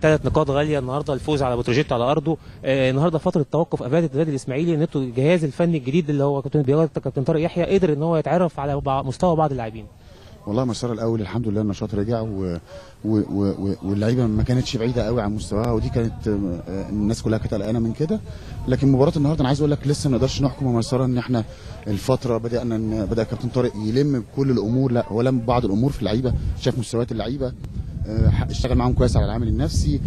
3 نقاط غالية النهارده، الفوز على بتروجيت على ارضه. النهارده فترة توقف افادت النادي الاسماعيلي ان انتوا الجهاز الفني الجديد اللي هو كابتن طارق يحيى قدر ان هو يتعرف على مستوى بعض اللاعبين. والله مسار الاول الحمد لله النشاط رجع واللعيبة ما كانتش بعيدة قوي عن مستواها، ودي كانت الناس كلها كانت قلقانة من كده. لكن مباراة النهارده انا عايز اقول لك لسه ما نقدرش نحكم يا مسار ان احنا الفترة بدا كابتن طارق يلم بكل الامور، لا هو لم بعض الامور في اللعيبة، شاف مستويات اللعيبة، اشتغل معاهم كويس على العامل النفسي.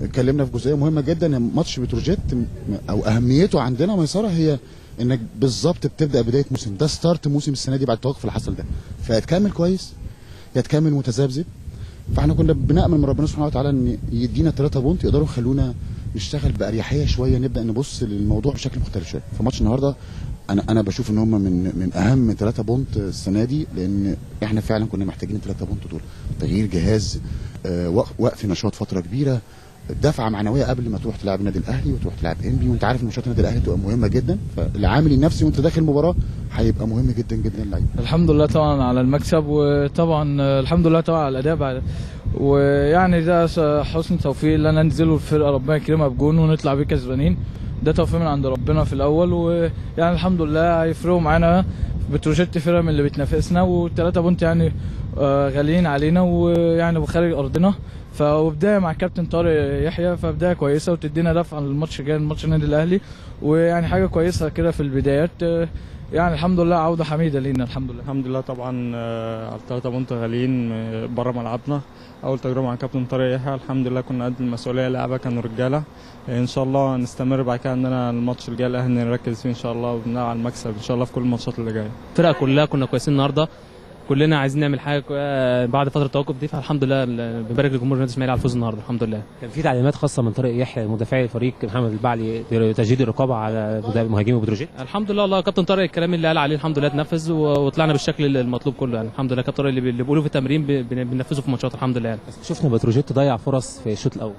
اتكلمنا في جزئية مهمة جدا، ماتش بتروجيت او اهميته عندنا ميسرة هي انك بالظبط بتبدا بداية موسم، ده start موسم السنة دي بعد التوقف اللي حصل ده، فهتكمل كويس يا تكمل متذبذب. فاحنا كنا بنامل من ربنا سبحانه وتعالى ان يدينا 3 point يقدروا يخلونا نشتغل باريحية شوية، نبدا نبص للموضوع بشكل مختلف شوية. فماتش النهارده انا بشوف ان هم من اهم 3 point السنة دي، لان احنا فعلا كنا محتاجين 3 point دول. تغيير جهاز، وقف نشاط فترة كبيرة، دفعه معنوية قبل ما تروح تلعب النادي الاهلي وتروح تلعب انبي، وانت عارف ان ماتشات النادي الاهلي بتبقى مهمة جدا، فالعامل النفسي وانت داخل المباراة هيبقى مهم جدا جدا للعيبة. الحمد لله طبعا على المكسب، وطبعا الحمد لله طبعا على الاداء بعد، ويعني ده حسن توفيق اللي انا انزله الفرقة ربنا يكرمها بجون ونطلع بيه كسبانين، ده توفيق من عند ربنا في الاول، ويعني الحمد لله هيفرقوا معانا. بتروجيت فرقه من اللي بتنافسنا، و3 point يعني غاليين علينا ويعني وخارج ارضنا، فبداية مع الكابتن طارق يحيى فبداية كويسة وتدينا دفعه للماتش الجاي، الماتش النادي الاهلي، ويعني حاجة كويسة كده في البدايات، يعني الحمد لله عوده حميده لينا الحمد لله. الحمد لله طبعا على 3 point غاليين بره ملعبنا، اول تجربه مع كابتن طارق يحيى الحمد لله كنا قد المسؤولية، اللعبة كانوا رجاله، ان شاء الله نستمر بعد كده عندنا الماتش الجاي الاهلي نركز فيه ان شاء الله، وبنلعب على المكسب ان شاء الله في كل الماتشات اللي جاية. الفرقة كلها كنا كويسين النهارده، كلنا عايزين نعمل حاجة بعد فترة التوقف دي، فالحمد لله بنبارك لجمهور النادي الاسماعيلي على الفوز النهارده الحمد لله. كان في تعليمات خاصة من طارق يحيى مدافعي الفريق محمد البعلي تجديد الرقابة على مهاجمي بتروجيت. الحمد لله والله كابتن طارق الكلام اللي قال عليه الحمد لله اتنفذ، وطلعنا بالشكل المطلوب كله، يعني الحمد لله كابتن طارق اللي بيقوله في التمرين بننفذه في الماتشات الحمد لله. يعني شفنا بتروجيت ضيع فرص في الشوط الاول.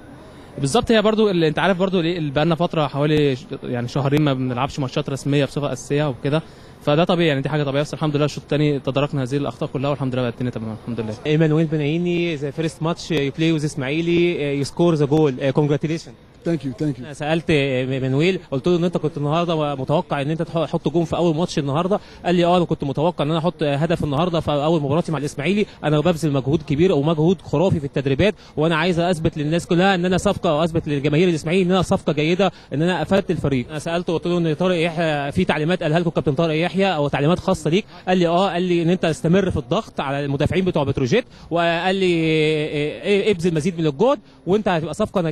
بالظبط، هي برضو اللي انت عارف برضو ليه بقى لنا فترة حوالي يعني شهرين ما بنلعبش ماتشات رسمية بصفة اساسية وكده، فده طبيعي يعني دي حاجة طبيعية، بس الحمد لله الشوط الثاني تداركنا هذه الاخطاء كلها والحمد لله بقت الدنيا تمام الحمد لله. ايمانويل بنايني the first match you play with اسماعيلي you score the goal، congratulation. thank you thank you. انا سالت ايمانويل قلت له ان انت كنت النهارده متوقع ان انت تحط جون في اول ماتش النهارده، قال لي انا كنت متوقع ان انا احط هدف النهارده في اول مباراتي مع الاسماعيلي، انا ببذل مجهود كبير ومجهود خرافي في التدريبات، وانا عايز اثبت للناس كلها ان انا صفقة، واثبت للجماهير الاسماعيلي ان انا صفقة جيدة، ان انا افدت الفريق. انا سالته قلت له ان طارق يحيى في تعليمات قالها لكم كابتن طارق يحيى او تعليمات خاصة ليك، قال لي قال لي ان انت استمر في الضغط على المدافعين بتوع بتروجيت، وقال لي ابذل مزيد من الجهد وانت هتبقى صفقة.